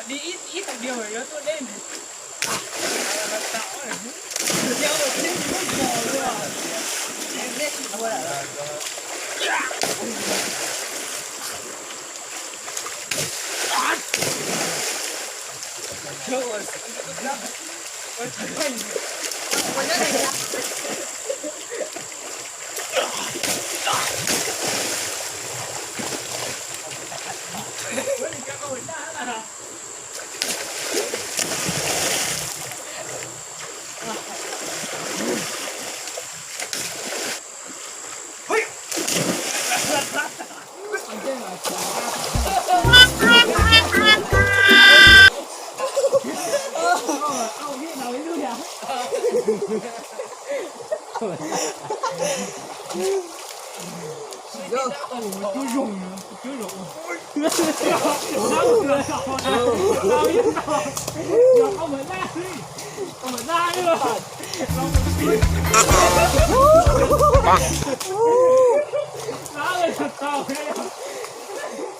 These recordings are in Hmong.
Đi ít, ít thằng điều rồi nó tuốt đêm này. Nó tạo này. Đeo rồi thế thì mất giờ luôn à. Em biết gì đâu à.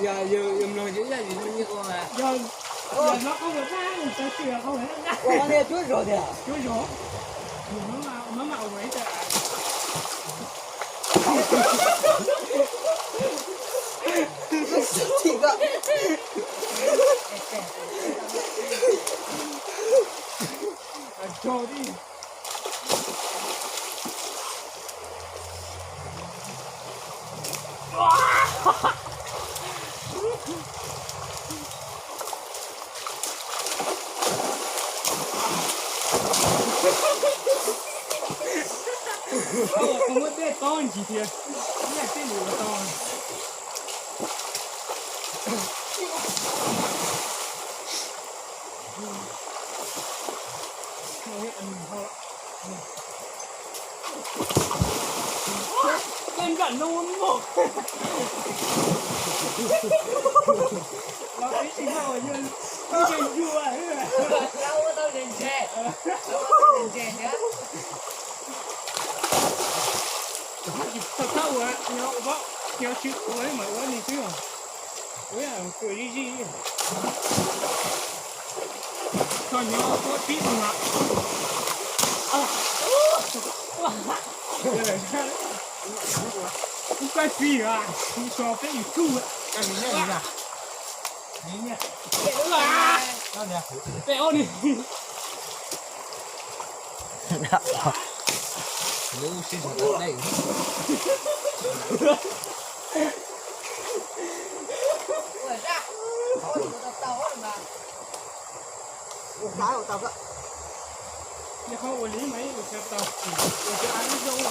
Yog yus mloog yus ib yam yus mloog nyiaj ua mas. Yog, yog no koj mus dab, mus tau tsis yog koj mus dab. Ua nej cuab zog tiag. Cuab zog. Mama ua ib tag. Rau dib. Koj muab tej tob ntsis thiab, tej lus tob. Tej nplam no muaj. Los tib si no yog lub ntseg ntsua. Lawv ua tau ntseg ntseg, lawv ua tau ntseg ntseg thiab. Thaum koj ua nyob ua, nyob tsis ua mas ua li twb ua, ua yam kws zij zij. Txog nyob ua pib ua. Ub, koj txiv a, kuv so peb YouTube. Peb ob ni. Yog qhov ua li mas ib ua xyaw tau, ua xyaw a ib zaug,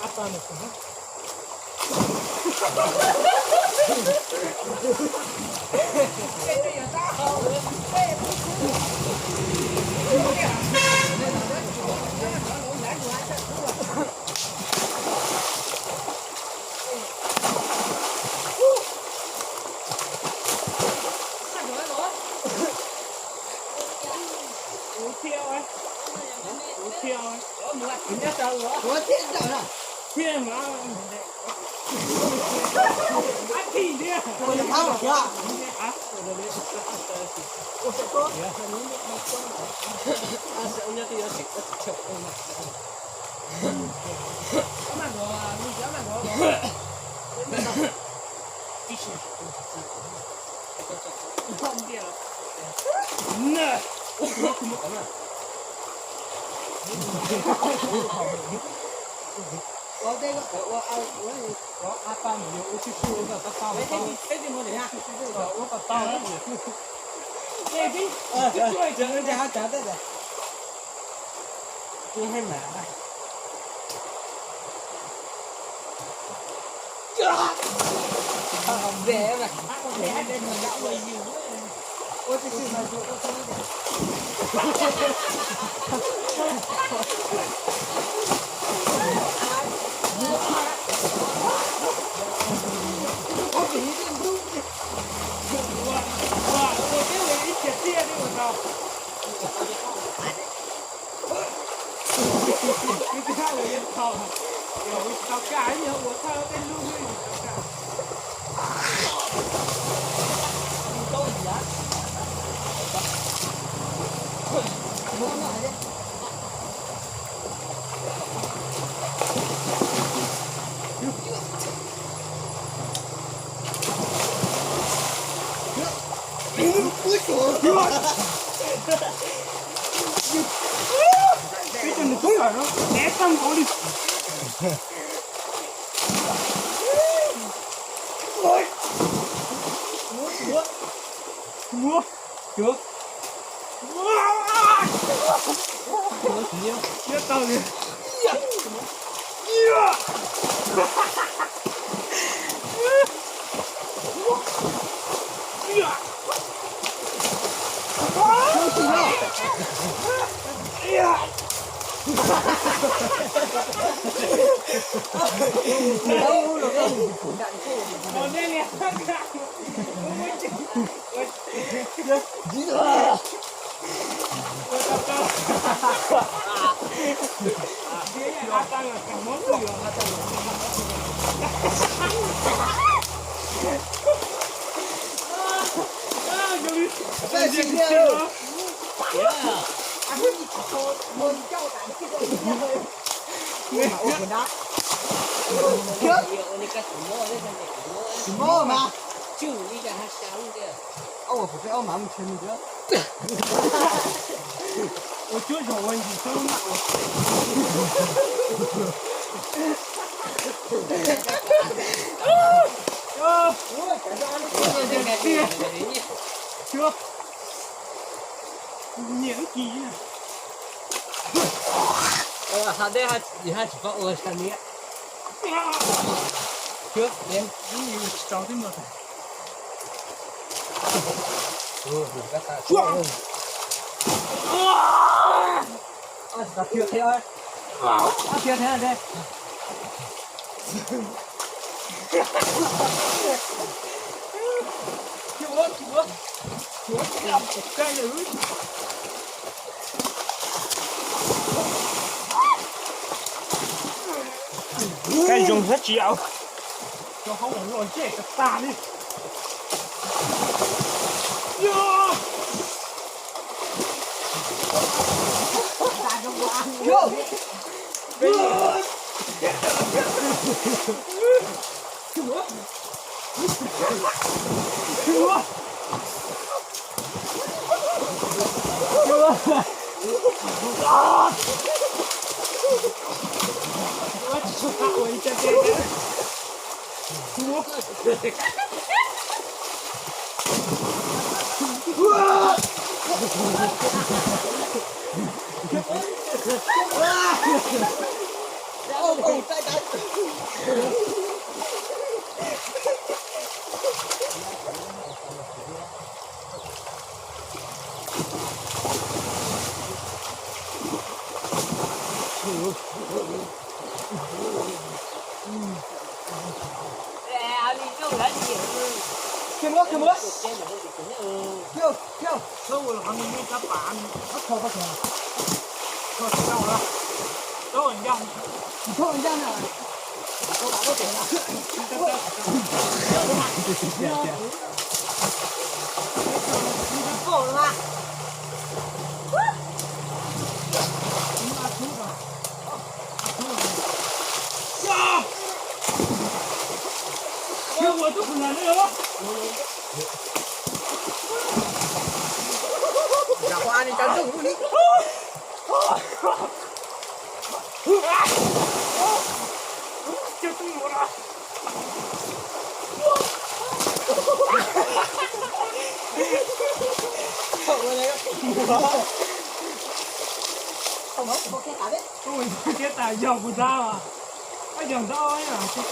a pa nws kuv. Ua thiab, ua thiab, ua thiab, ua thiab. Peb cov nws tub lawm no, neb tag nkaus li. Muab, muab, muab tau li. Ua cuab zaum ua ntsis xwb na. Cuab. Nyiam ib kis. Hab deb hab tsis paub ua sa niab. Cuab, tsis tau tib no. Kaij zoo hab tsis yau. Cov hauv los los ntsej tas tas li. Thiab tas yog kuv tab, yog ntau, kuv tab,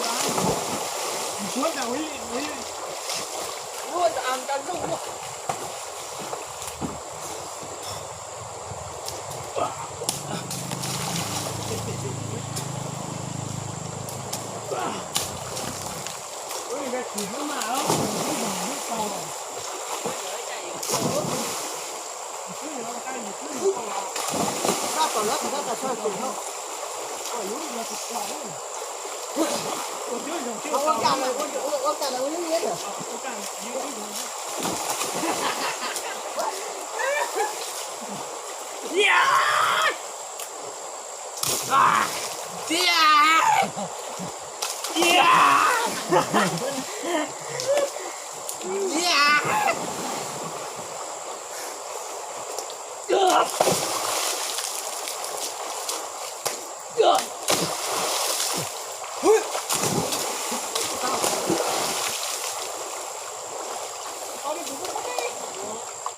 kuv tab, ua ua ua.